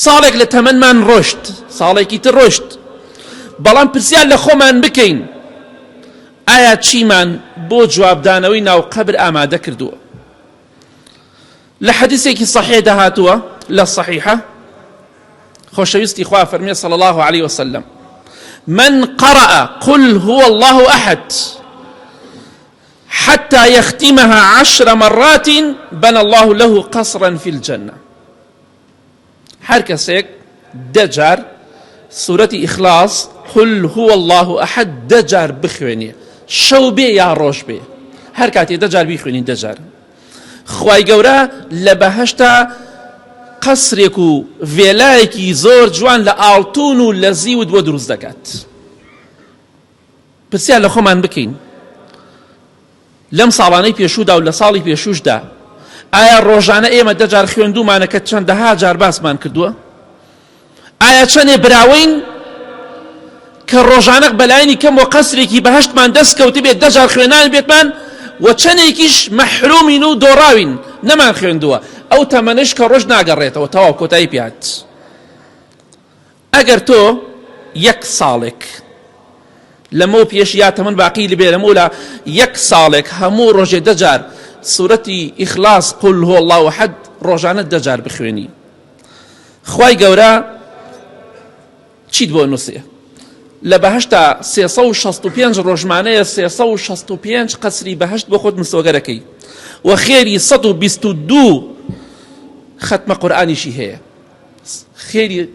ساڵێک لە تەمەنمان ڕۆشت، ساڵێکی تر ڕۆشت، بەڵام پرسیار لە خۆمان بکەین ئایا چیمان بۆ جوابدانەوەی ناو قەبر ئامادە کردووە؟ لە حەدیسێکی صحیحدا هاتووە لە صحیحە خۆشەویستی خوا فەرمی صلی الله عليه وسلم من قرأ قل هو الله أحد حتى يختمها عشر مرات بنى الله له قصرا في الجنة هەر کەسێک دە جار سورەتی ئیخلاص قل هو الله احد دە جار بخوێنێ شەو بێ یا ڕۆژ بێ هەر کاتێ دە جار بیخوێنی دە جار خوای گەورە لە بەهەشتا قەسرێک و ڤێلایەکی زۆر جوان لە ئاڵتون و لە زیوت بۆ دروست دەکات پرسیار لە خۆمان بکەین لەم ساڵانەی پێشوودا و لە ساڵی پێشووشدا ئایا ڕۆژانە ئێمە دە جار خوێندوومانە کە چەندەها جار باسمان کردووە؟ ئایا چەندێ براوەین کە ڕۆژانە بەلایەنی کەم و قەسرێکی بەهەشتمان دەست کەوتبێت دە جار خوێنان بێتمان و چەندێکیش مەحرومین و دۆڕاوین نەمان خوێندووە ئەو تەمەنەش کە ڕۆژ ناگەڕێتەوە تەواو کۆتایی پێهات. ئەگەر تۆ یەک ساڵێک لەمەو پێش یا تەمەن باقی لبێ لەمەولا یەک ساڵێک هەموو ڕۆژێ دە جار سورەتی ئیخلاص قل هو الله احد ڕۆژانە دە جار بخوێنی خوای گەورە چیت بۆ نووسێ لە بەهشتا 365 ڕۆژمانەیە 365 قەسری بەهشت بۆ خۆت مسۆگەرەکەی و خێری 122 ختمە قورئانیشی هەیە خێری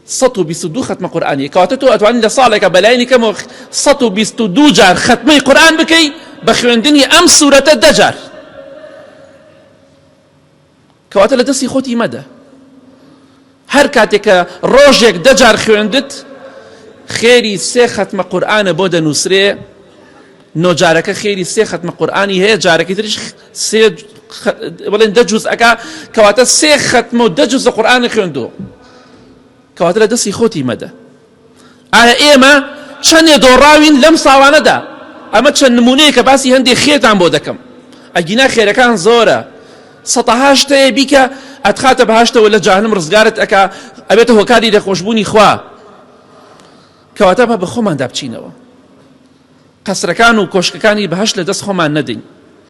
122 ختمە قورئانی کەواتە تۆ ئەتوانی لە ساڵێکە بەلایەنی کەمەوە 122 جار ختمەی قورئان بکەی بە خوێندنی ئەم سورەتە دە جار کەواتە لە دەستی خۆتی مەدە هەر کاتێک کە ڕۆژێک دە جار خوێندت خێری سێ ختمە قورئانە بۆ دەنووسرێ نۆ جارەکە خێری سێ خەتمە قورئانی هەیە جارەکەی تریش سێ بڵێن دە جوز ئەکا کەواتە سێ خەتمە و دە جوز لە قورئانی خوێندووە کەواتە لە دەستی خۆتی مەدە ئایا ئێمە چەندێ دۆڕاوین لەم ساڵانەدا ئەمە چەند نمونەیە کە باسی هەندێک خێتان بۆ دەکەم ئەگینا خێرەکان زۆرە سەتەها شتەیە بیکە ئەتخاتە بەهشتەوە لە جاهنم ڕزگارت ئەکا ئەبێتە هۆکاری لێخۆشبوونی خوا کەواتە بە بەخۆماندا بچینەوە قەسرەکان و کۆشکەکانی بەهەشت لە دەست خۆمان نەدەین.